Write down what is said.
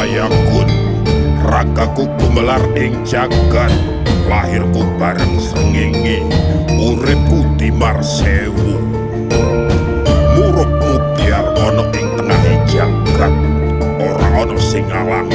Mayagun. Ragaku gumelar ing jagat. Lahirku bareng srengenge, uripku timar sewu. Murup mubyar ana ing tengah jagat, ora ana sing ngalangi.